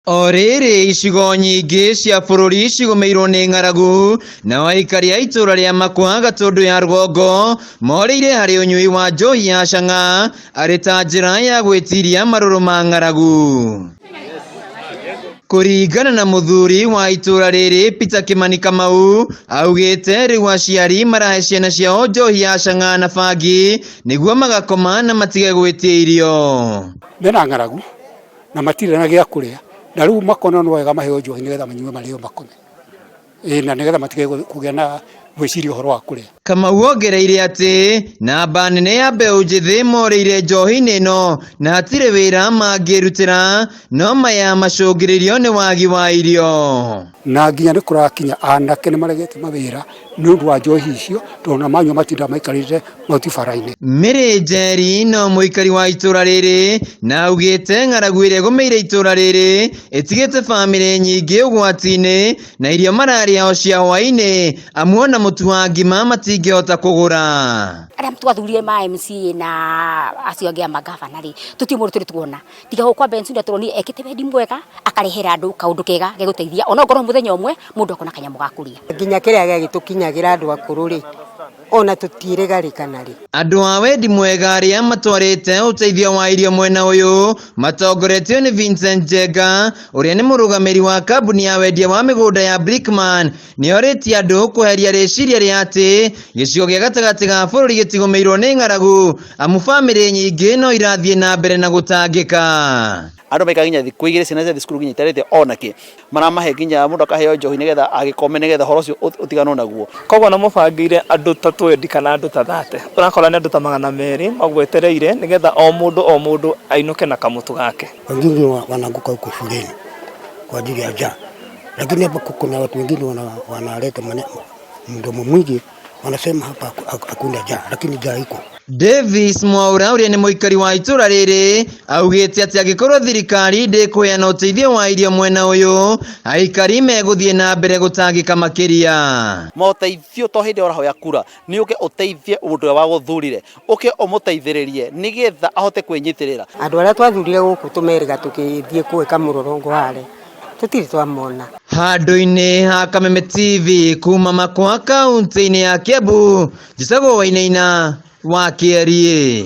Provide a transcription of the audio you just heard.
O rĩrĩ icigo nyingĩ cia bũrũri cigũmĩirwo nĩ ng'aragu, nao aikari a itũũra rĩa Makwa Gatũndũ ya rũgongo morĩire harĩ ũnyui wa njohi ya chang'aa arĩ ta njĩra ya gwĩtiria marũrũ ma ng'aragu. Kũringana na mũthuri wa itũũra rĩrĩ Peter Kimani Kamau, augĩte rĩu aciari marahe ciana ciao njohi ya chang'aa na bangi nĩguo magakoma na matige gwĩtia irio. Mena ng'aragu na matirĩ na gĩa kũrĩa na rĩu makona no wega maheo njohi nĩgetha manyue marĩo makome ĩĩ na nĩgetha matige kũgĩa na gwĩciria ũhoro wa kũrĩa. Kamau ongereire atĩ namba nene ya mbeũ njĩthĩ morĩire njohi-inĩ ĩno na hatirĩ wĩra mangĩrutĩra no maya macũngĩrĩirio nĩ wagi wa irio. Na nginya nĩ kũrakinya anake nĩ maregete mawĩra nĩ ũndũ wa njohi icio tondũ ona manyua matindaga maikarĩte mahuti bara-inĩ. Mary Njeri no mũikari wa itũra rĩrĩ na augĩte ng'aragu ĩrĩa ĩgũmĩire itũra rĩrĩ ĩtigĩte bamĩrĩ nyingĩ ũgwati-inĩ na irio mararĩa o cia hwaĩ-inĩ amu ona mũtu wa ngima matingĩhota kũgũra. Arĩa twathurire ma MCA na acio angĩ a magavana rĩ, tũtirĩ mũndũ tũrĩ tuona tiga gũkwa Bensouda tũronire ekĩte wendi mwega akarehera andũ kaũndũ kega gegũteithia ona ongorwo mũthenya ũmwe mũndũ akona kanyamũ ga kũrĩa. Nginya kĩrĩa gĩagĩtũkinyagĩra andũ akũrũ rĩ, ona tũtiĩrĩga rĩ kana rĩ. Andũ a wendi mwega arĩa matwarĩte ũteithio wa irio mwena ũyũ matongoretio nĩ Vincent Njenga ũrĩa nĩ mũrũgamĩri wa kambuni ya wendia wa mĩgũnda ya Brickman nĩorĩtie andũ kweheria rĩciria rĩa atĩ gĩcigo gĩa gatagatĩ ga bũrũri gĩtigũmĩirwo nĩ ng'aragu amu bamĩrĩ nyingĩ no irathiĩ na mbere na gũtangĩka. Andũ maikara nginya thikũ igĩrĩ ciana cia thukuru nginya itarĩte ona kĩ maramahe nginya mũndũ akaheo njohi nĩgetha agĩkome nĩgetha ũhoro ũcio ũtiganwo naguo. Koguo ona mũbangĩire andũ ta twendi kana andũ ta thate ũrakora nĩ andũ ta 200 magwetereire nĩgetha o mũndũ o mũndũ ainũke na kamũtũ gake. Wengine wanaanguka huko shuleni kwa ajili ya njaa, lakini hapa kuna watu wengine wanaleta mdomo mwingi, wanasema hapa hakuna njaa, lakini njaa iko. Davis Mwaura ũrĩa nĩ mũikari wa itũra rĩrĩ augĩte atĩ angĩkorwo thirikari ndĩkũheana ũteithio wa irio mwena ũyũ aikari megũthiĩ na mbere gũtangĩka makĩria. Moteithio to hĩndĩ ũrahoya kura nĩ ũke ũteithie mũndũ ũrĩa wagũthurire ũke ũmũteithĩrĩrie nĩgetha ahote kwĩnyitĩrĩra. Andũ arĩa twathurire gũkũ tũmerĩga tũgĩthiĩ gwĩka mũrũrũngo harĩa tũtirĩ twamona. Handũ-inĩ ha Kameme TV kuma Makwa kaunti-inĩ ya Kiambu, njĩtagwo Wainaina wa Kĩeriĩ.